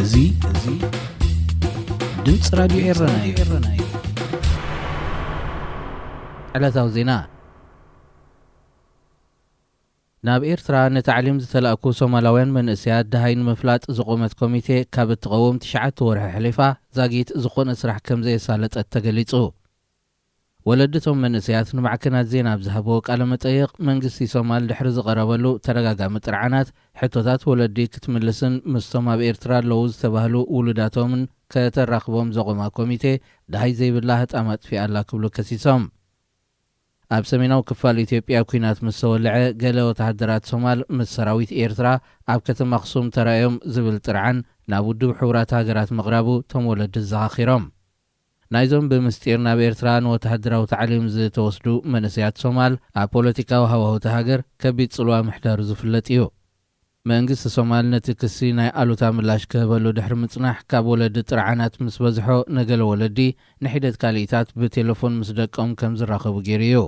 እዚ እዚ ድምፂ ራዲዮ ኤረና እዩ። ዕለታዊ ዜና። ናብ ኤርትራ ንታዕሊም ዝተላእኩ ሶማላውያን መንእሰያት ደሃይ ንምፍላጥ ዝቖመት ኮሚቴ ካብ እትቐውም ትሽዓተ ወርሒ ሕሊፋ፣ ዛጊት ዝኾነ ስራሕ ከም ዘየሳለጠት ተገሊጹ። ወለድቶም መንእሰያት ንማዕከናት ዜና ኣብ ዝሃብዎ ቃለ መጠይቕ፣ መንግስቲ ሶማል ድሕሪ ዝቐረበሉ ተደጋጋሚ ጥርዓናት፣ ሕቶታት ወለዲ ክትምልስን ምስቶም ኣብ ኤርትራ ኣለዉ ዝተባህሉ ውሉዳቶምን ከተራኽቦም ዘቖማ ኮሚቴ፣ ደሃይ ዘይብላ ህጣም ኣጥፊኣ ኣላ ክብሉ ከሲሶም። ኣብ ሰሜናዊ ክፋል ኢትዮጵያ ኲናት ምስ ተወልዐ፣ ገለ ወተሃደራት ሶማል ምስ ሰራዊት ኤርትራ ኣብ ከተማ ኣኽሱም ተራእዮም ዝብል ጥርዓን ናብ ውድብ ሕቡራት ሃገራት ምቕራቡ እቶም ወለዲ ኣዘኻኺሮም። ናይዞም ብምስጢር ናብ ኤርትራ ንወተሃደራዊ ታዕሊም ዝተወስዱ መንእሰያት ሶማል፣ ኣብ ፖለቲካዊ ሃዋህው እታ ሃገር ከቢድ ጽልዋ ምሕዳሩ ዝፍለጥ እዩ። መንግስቲ ሶማል ነቲ ክሲ ናይ ኣሉታ ምላሽ ክህበሉ ድሕሪ ምጽናሕ፣ ካብ ወለዲ ጥርዓናት ምስ በዝሖ፣ ንገለ ወለዲ ንሒደት ካልኢታት ብቴሌፎን ምስ ደቆም ከም ዝራኸቡ ገይሩ እዩ።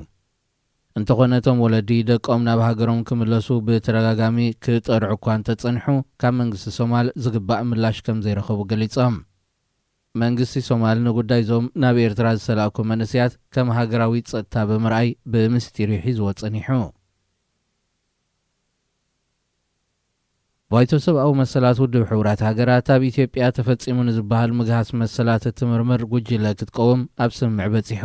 እንተኾነ፣ እቶም ወለዲ ደቆም ናብ ሃገሮም ክምለሱ ብተደጋጋሚ ክጠርዑ እኳ እንተጸንሑ፣ ካብ መንግስቲ ሶማል ዝግባእ ምላሽ ከም ዘይረኸቡ ገሊጾም። መንግስቲ ሶማል ንጉዳይ እዞም ናብ ኤርትራ ዝተላእኩ መንእሰያት ከም ሃገራዊ ጸጥታ ብምርኣይ ብምስጢር እዩ ሒዝዎ ጸኒሑ። ባይቶ ሰብኣዊ መሰላት ውድብ ሕቡራት ሃገራት ኣብ ኢትዮጵያ ተፈጺሙ ንዝበሃል ምግሃስ መሰላት እትምርምር ጉጅለ ክትቀውም ኣብ ስምምዕ በጺሑ።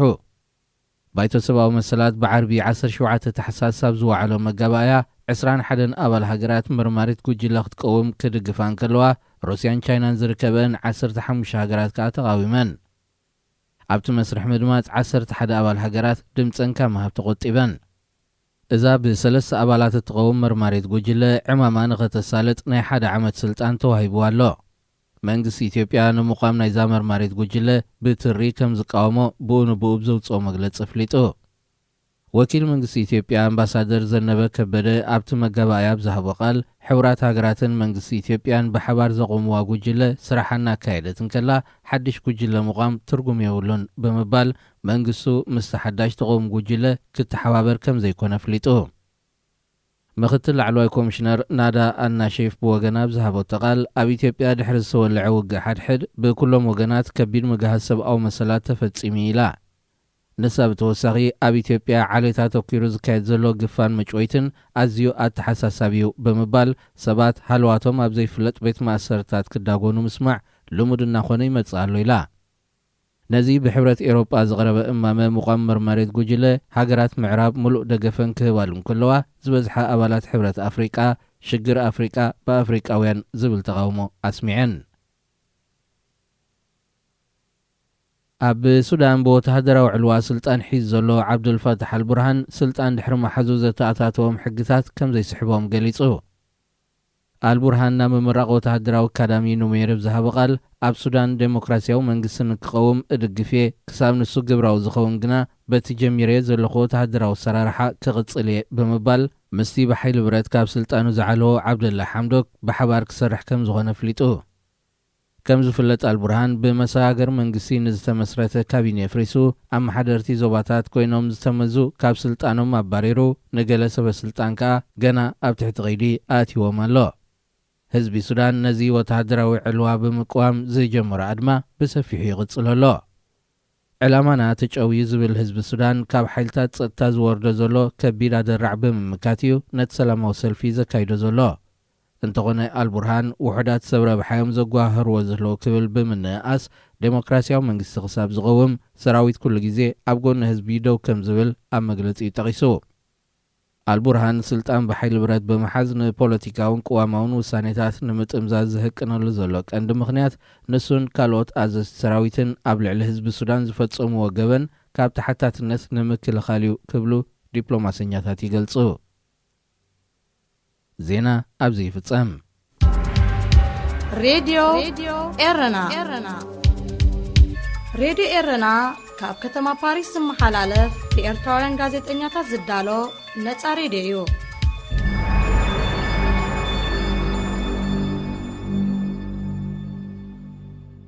ባይቶ ሰብኣዊ መሰላት ብዓርቢ ዓሰርተ ሸውዓተ ታሕሳስ ኣብ ዝወዓሎ መጋባእያ፣ ዕስራን ሓደን ኣባል ሃገራት መርማሪት ጉጅለ ክትቀውም ክድግፋ እንከለዋ፣ ሩስያን ቻይናን ዝርከበን ዓሰርተ ሓሙሽተ ሃገራት ከኣ ተቓዊመን። ኣብቲ መስርሕ ምድማጽ ዓሰርተ ሓደ ኣባል ሃገራት ድምጸን ካብ ምሃብ ተቖጢበን። እዛ ብሰለስተ ኣባላት እትቐውም መርማሪት ጉጅለ ዕማማ ንኸተሳልጥ ናይ ሓደ ዓመት ስልጣን ተዋሂብዋ ኣሎ። መንግስቲ ኢትዮጵያ ንምቋም ናይዛ መርማሪት ጉጅለ ብትሪ ከም ዝቃወሞ ብኡ ንብኡ ብዘውጽኦ መግለጺ ኣፍሊጡ። ወኪል መንግስቲ ኢትዮጵያ ኣምባሳደር ዘነበ ከበደ ኣብቲ መጋባእያ ኣብ ዝሃቦ ቃል፣ ሕቡራት ሃገራትን መንግስቲ ኢትዮጵያን ብሓባር ዘቖምዋ ጉጅለ ስራሓ እናካየደት እንከላ፣ ሓድሽ ጉጅለ ምቋም ትርጉም የብሉን ብምባል፣ መንግስቱ ምስቲ ሓዳሽ ተቐውም ጉጅለ ክተሓባበር ከም ዘይኮነ ኣፍሊጡ። ምኽትል ላዕለዋይ ኮሚሽነር ናዳ ኣናሼፍ ብወገና ኣብ ዝሃበቶ ቃል፣ ኣብ ኢትዮጵያ ድሕሪ ዝተወልዐ ውግእ ሓድሕድ ብኩሎም ወገናት ከቢድ ምግሃስ ሰብኣዊ መሰላት ተፈጺሙ ኢላ። ንሳ ብተወሳኺ፣ ኣብ ኢትዮጵያ ዓሌት ኣተኲሩ ዝካየድ ዘሎ ግፋን መጭወይትን ኣዝዩ ኣተሓሳሳቢ እዩ ብምባል፣ ሰባት ሃለዋቶም ኣብ ዘይፍለጥ ቤት ማእሰርታት ክዳጎኑ ምስማዕ ልሙድ እናኾነ ይመጽእ ኣሎ ኢላ። ነዚ ብሕብረት ኤውሮጳ ዝቐረበ እማመ ምቋም መርማሪት ጉጅለ፣ ሃገራት ምዕራብ ምሉእ ደገፈን ክህባሉ እንከለዋ፣ ዝበዝሓ ኣባላት ሕብረት ኣፍሪቃ፣ ሽግር ኣፍሪቃ ብኣፍሪቃውያን ዝብል ተቓውሞ ኣስሚዐን። ኣብ ሱዳን ብወተሃደራዊ ዕልዋ ስልጣን ሒዙ ዘሎ ዓብዱልፋታሕ ኣልቡርሃን፣ ስልጣን ድሕሪ ምሓዙ ዘተኣታተዎም ሕግታት ከም ዘይስሕቦም ገሊጹ። ኣልቡርሃን ናብ ምምራቕ ወተሃደራዊ ኣካዳሚ ኑሜር ኣብ ዝሃቦ ቃል፣ ኣብ ሱዳን ዴሞክራሲያዊ መንግስቲ ንክቐውም እድግፍ እየ፣ ክሳብ ንሱ ግብራዊ ዝኸውን ግና በቲ ጀሚረዮ ዘለኹ ወተሃደራዊ ኣሰራርሓ ክቕጽል እየ ብምባል፣ ምስቲ ብሓይሊ ብረት ካብ ስልጣኑ ዝዓለዎ ዓብደላ ሓምዶክ ብሓባር ክሰርሕ ከም ዝኾነ ኣፍሊጡ። ከም ዝፍለጥ ኣልቡርሃን ብመሰጋገሪ መንግስቲ ንዝተመስረተ ካቢኔ ኣፍሪሱ፣ ኣመሓደርቲ ዞባታት ኮይኖም ዝተመዙ ካብ ስልጣኖም ኣባሪሩ፣ ንገለ ሰበ ስልጣን ከኣ ገና ኣብ ትሕቲ ቀይዲ ኣእትይዎም ኣሎ። ህዝቢ ሱዳን ነዚ ወተሃደራዊ ዕልዋ ብምቅዋም ዝጀመሮ ኣድማ ብሰፊሑ ይቕጽል ኣሎ። ዕላማና ትጨውዩ ዝብል ህዝቢ ሱዳን ካብ ሓይልታት ጸጥታ ዝወርዶ ዘሎ ከቢድ ኣደራዕ ብምምካት እዩ ነቲ ሰላማዊ ሰልፊ ዘካይዶ ዘሎ። እንተኾነ ኣልቡርሃን ውሑዳት ሰብ ረብሓ እዮም ዘጓህርዎ ዘለዉ ክብል ብምንእኣስ፣ ዴሞክራሲያዊ መንግስቲ ክሳብ ዝቐውም ሰራዊት ኩሉ ግዜ ኣብ ጎኒ ህዝቢ ደው ከም ዝብል ኣብ መግለጺኡ ጠቒሱ። ኣልቡርሃን ስልጣን ብሓይሊ ብረት ብምሓዝ ንፖለቲካውን ቅዋማውን ውሳኔታት ንምጥምዛዝ ዝህቅነሉ ዘሎ ቀንዲ ምኽንያት ንሱን ካልኦት ኣዘዝቲ ሰራዊትን ኣብ ልዕሊ ህዝቢ ሱዳን ዝፈጸምዎ ገበን ካብ ተሓታትነት ንምክልኻል እዩ ክብሉ ዲፕሎማሰኛታት ይገልጹ። ዜና ኣብዚ ይፍጸም። ሬድዮ ኤረና። ሬድዮ ኤረና ካብ ከተማ ፓሪስ ዝመሓላለፍ ብኤርትራውያን ጋዜጠኛታት ዝዳሎ ነጻ ሬድዮ እዩ።